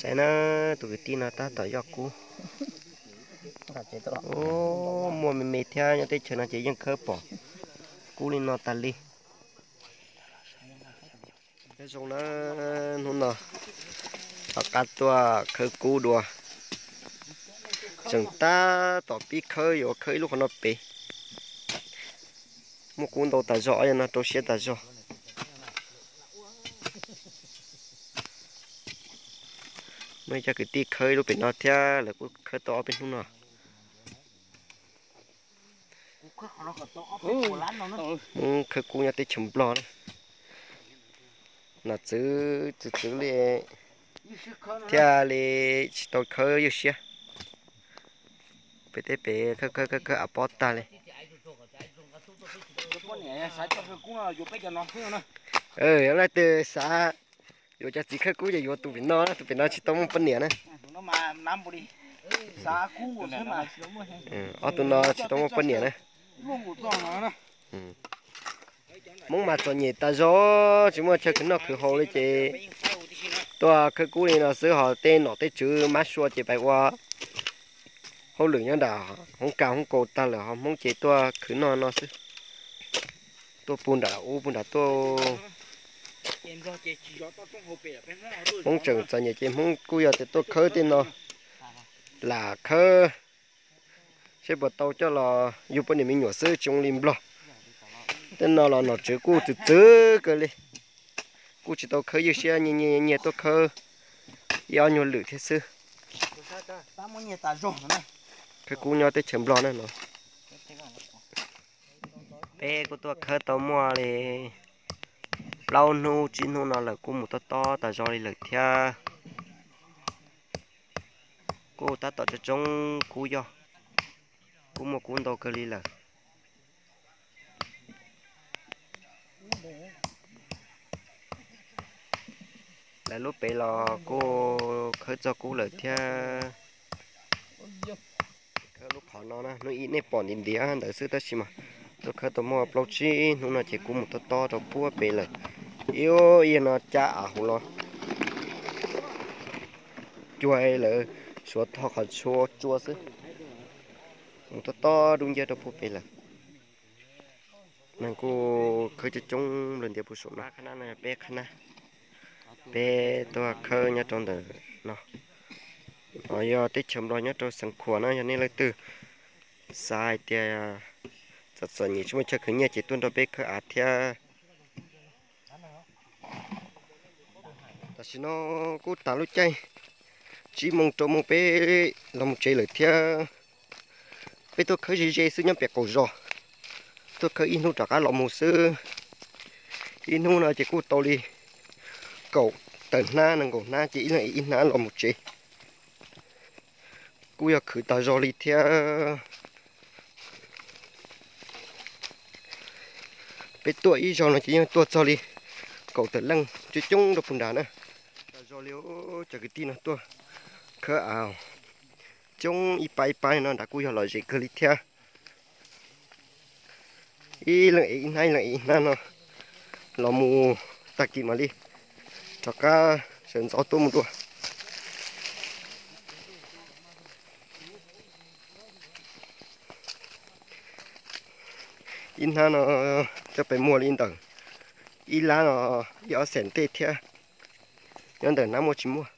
Tais na, tus kwv tij no tab tom yoj kub. Muaj me me thiab, nyob teb chaws no ces yeej khawb pom kub li no tas li. Nyob zoo na, hnub no rov qab tuaj khawb kub dua. Tseem tab tom pib khawb, yuav khawb ib lub qhov no pem. Muaj kub ntau tas zog, yog no rau siab tas zog. Muaj ib co kwv tij khawb ib lub pem no thiab, lawv kuj khawb tau ob peb hnub no. Hmoob khawb kub nyob teb chaws Nplog na, nom txwv txwv txwv li thiaj li tsis tau khawb ywj siab. Pem teb pem khawb khawb khawb khawb av pob tag li. Leej twg xav yuav cov txiv khawb kub ces yuav tus pem no, tus pem no tsis tau muaj poj niam na. Ob tug no tsis tau muaj poj niam na. Hmoob mas txom nyem tas zog, tsis muaj chaw khwv noj khwv haus li ces tuaj khawb kub li no xwb, ho tej nom tej tswv mab sua ces pais ua hauj lwm nyob nram hoob kas hoob kaus tag lawm, ho Hmoob ces tuaj khwv noj no xwb. Tuaj puag nram ub puag nram tuaj. Hmoob tseem txom nyem ces Hmoob kuj yog tias tuaj khawb tej no, lam khawb seb puas tau coj los yug poj niam me nyuam xwb, tsis zoo li Nplog. Tej no los nom tswv kuj txwv txwv kawg li, kuj tsis tau khawb ywj siab, nyias nyias tuaj khawb ib ob nyuag lwm thiab xwb. Khawb kub nyob teb chaws Nplog na no. Peb kuj tuaj khawb tau muaj li plaub hnub tsib hnub no lawm, kuj mus tob tob tas zog li lawm thiab. Kuj tab tom tsoob tsoob kub yog, kuj muaj kub ntau kawg li lawm. Lawv lub pem los kuj khawb txog kub lawm thiab. Khawb lub qhov no na, hnub ib nej pom ntiav ntiav ntawd xwb, tab sis mas tuaj khawb tau muaj plaub tsib hnub no ces kub mus tob tob rau puag pem lawm. Ib yam no cab av hauv los cuag lawv suav tho qhov tsua tsua xwb, mus tob tob dub nciab rau puag pem lawm. Neeg kuj khawb coob coob nplawg ntiav puag saum no. Qhab nab no yog peb qhab nab, peb tuaj khawb nyob rau ntawm no. No yog teb chaws Nplog nyob rau Xeev Khuam na, yog nej leej twg xav hais tias txom txom nyem tsis muaj chaw khwv nyiaj ces tuaj nrog peb khawb av thiab. Tam sim no kuj tas lub caij tsib moos rau moos peb los mus tsev lawm thiab. Peb tuaj khawb ze ze xwb nyob pem qaum zos, tuaj khawb ib hnub rov qab los mus xwb. Ib hnub no ces kuj tau li kaum tawm hnab nees nkaum hnab ces ib leeg ev ib hnab los mus tsev. Kuj yog khwv tas zog li thiab. Peb tuaj ib zaug no ces yeej tuaj txog li kaum tawm leej coob coob rau puag nrad na. Tas zog li cov kwv tij no tuaj khawb av coob ib pab ib pab no nrad kuj yog lom zem kawg li thiab. Ib leeg ev ib hnab ib leeg ev ib hnab no los mus tag kis mam li rov qab sawv ntxov tuaj mus dua. Ib hnab no coj pes muag li ntawm ib lab no ib ob xees tej thiab. Nyob ntawm hnab muaj tsis muaj.